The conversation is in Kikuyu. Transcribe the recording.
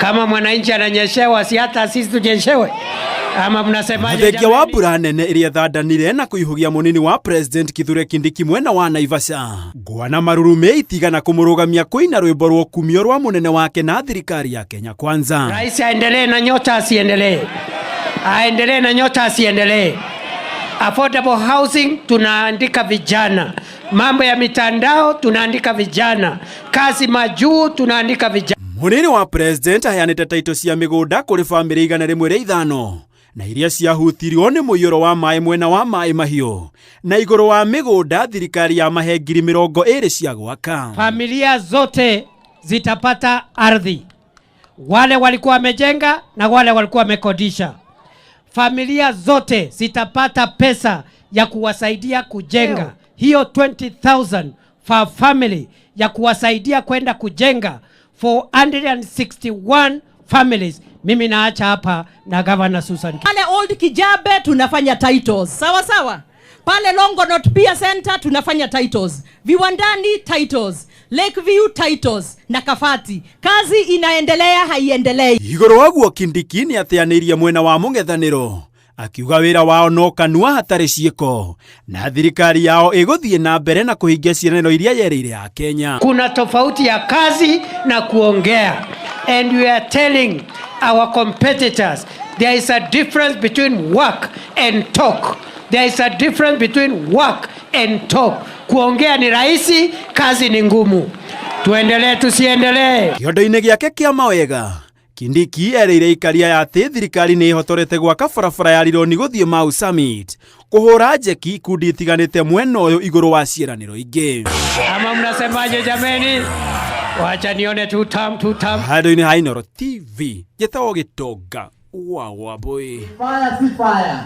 Kama mwananchi ananyeshewa, si hata sisi tunyeshewe? Ama mnasemaje Thengia wa jameni? mbura nene ĩrĩa ĩthandanire na kũihũgia mũnini wa President Kithure Kindiki mwena wa Naivasha, ngwa na marurumĩ itigana kũmũrũgamia kũina rwĩmbo rwa ũkumio rwa mũnene wake na thirikari ya Kenya Kwanza. Rais aendelee na nyota asiendelee? Aendelee na nyota asiendelee? Affordable housing tunaandika vijana, mambo ya mitandao tunaandika vijana, kazi majuu tunaandika vijana. Mũnini wa President aheanĩte taito cia mĩgũnda kũrĩ bamĩrĩ 105 na iria ciahutirio nĩ mũiyũro wa maĩ mwena wa Maĩ Mahiũ, na igũrũ wa mĩgũnda thirikari ya mahe 20,000 cia gwaka. Familia zote zitapata ardhi, wale walikuwa wamejenga na wale walikuwa wamekodisha. Familia zote zitapata pesa ya kuwasaidia kujenga. Hiyo 20,000 per family ya kuwasaidia kwenda kujenga 461 families. Mimi naacha hapa na Governor Susan. Pale Old Kijabe tunafanya titles. Sawa sawa. Pale Longonot Pia Center tunafanya titles. Viwandani titles. Lakeview titles na Kafati. Kazi inaendelea haiendelei? Igũrũ waguo, Kindiki nĩ ateanĩirie mwena wa mũng'ethanĩro akiuga wĩra wao no kanua hatarĩ ciĩko, na thirikari yao ĩgũthiĩ na mbere na kũhingia ciĩranĩro iria yerĩire ya Kenya. Kuna tofauti ya kazi na kuongea. And we are telling our competitors there is a difference between work and talk. There is a difference between work and talk. Kuongea ni rahisi, kazi ni ngumu. Tuendelee tusiendelee? Kĩondo-inĩ gĩake kĩa mawega, Kindiki erĩire ikaria ya atĩ thirikari nĩ ĩhotorete gwaka barabara ya Rironi gũthiĩ Mau Summit, kũhũra njeki ikundi itiganĩte mwena ũyũ igũrũ wa ciĩranĩro ingĩ. Ama mnasemaje jameni? Wacha nione two term, two term. Handũ-inĩ ha Inooro TV, njĩtagwo Gĩtonga wa Wambui. Fire si fire.